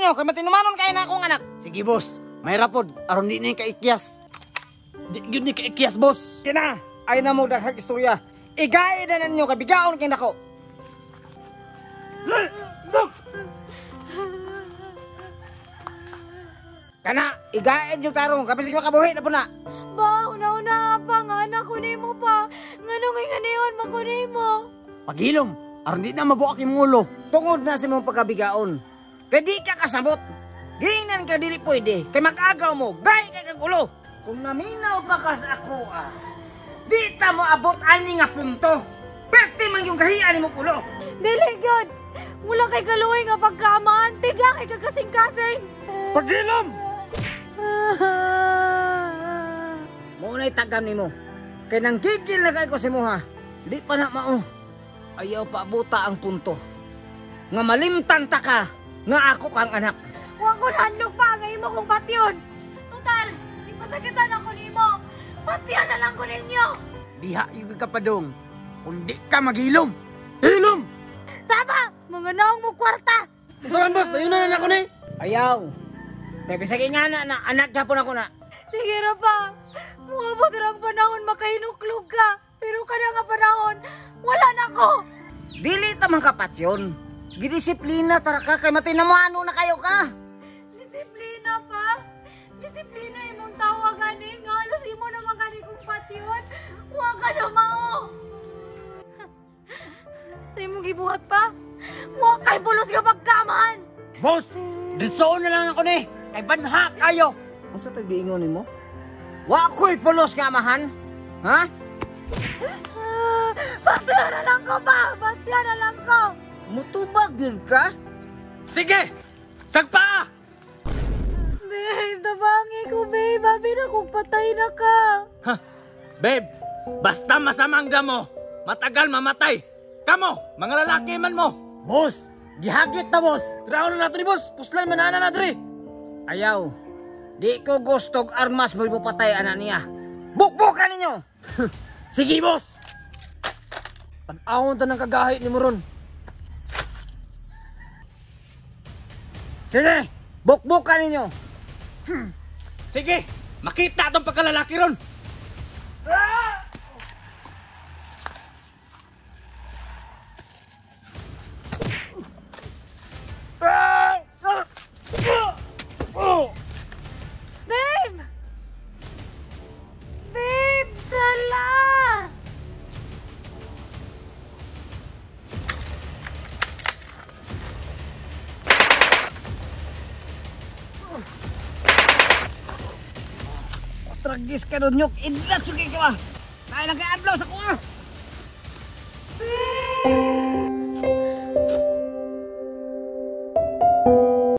ninyo kay matinumanon kay na akong anak. Sige boss, may rapod aron di ni kaikyas. Di gyud ni kaikyas boss. Kina, ay na mo daghang istorya. Igay na ninyo kay bigaon kay nako. Kana, igain yung tarong, kapis ka makabuhi na po na. Ba, una-una pa nga, anak ko nimo pa. Nganong inganiyon man ko nimo. Pagilom, aron di na mabuak yung ulo. Tungod na sa mong pagkabigaon. Kay di ka kasabot. Giingnan ka dili pwede, kay mag-agaw mo, gahi kay kag ulo. Kung naminaw pa ka sa ako, di ta mo abot ani nga punto. Pwerte man yung gahian nimo ulo. Dili gyud. Wala kay kaluoy nga pagkaamaan, tiga kay kagkasing-kasing. Pagilom! Mo na'y tagam nimo. Kay nang gigil na kay ko sa imuha, di pa na mao. Ayaw pa abuta ang punto. Nga malimtan ta ka, nga ako kang anak. Wa ko nandok pa nga imo kong patyon. Total, di pasakitan ako nimo. Patyon na lang ko ninyo. Diha yung kapadong, kundi ka maghilom. Hilom! Saba, mga naong mo kwarta. Unsa man boss, layo na na ako ni. Ayaw. Kay bisag ingana na anak gyapon ako na. Sige ra pa. Muabot ra ang panahon makahinuklog ka. Pero kada nga panahon, wala na ko. Dili ta man kapatyon. Gidisiplina tara ka kay matinamuano na kayo ka. Disiplina pa. Disiplina imong tawag ani nga halos imo naman gani kong patyon. Wa ka na mao. Sa imong gibuhat pa. Wa kay bulos nga pagkamahan. Boss, ditsoon na lang ako ni. Kay banha kayo. Unsa to'y giingon nimo? Wa ko'y pulos nga amahan. Ha? Patyon na lang ko pa. Patyon na lang ko. Mutubag gyud ka? Sige! Sagpa! Babe, tabangi ko, babe. Abi na kung patay na ka. Ha? Babe, basta masamang damo, matagal mamatay. Kamo, mga lalaki man mo. Boss, gihagit na boss. Traon na nato ni boss, puslan manana na dre. Ayaw. Di ko gustog armas mo ipapatay anak niya. Bukbukan ninyo! Sige boss! Tan-awon ta ng kagahi ni Moron. Sige! Bukbukan ninyo! Sige! Makita itong pagkalalaki ron! Babe! Babe, sala! Tragis ka nun, nyok. Idlat sugay ka ba? Naay lang kay adlaw sa kuha! Babe!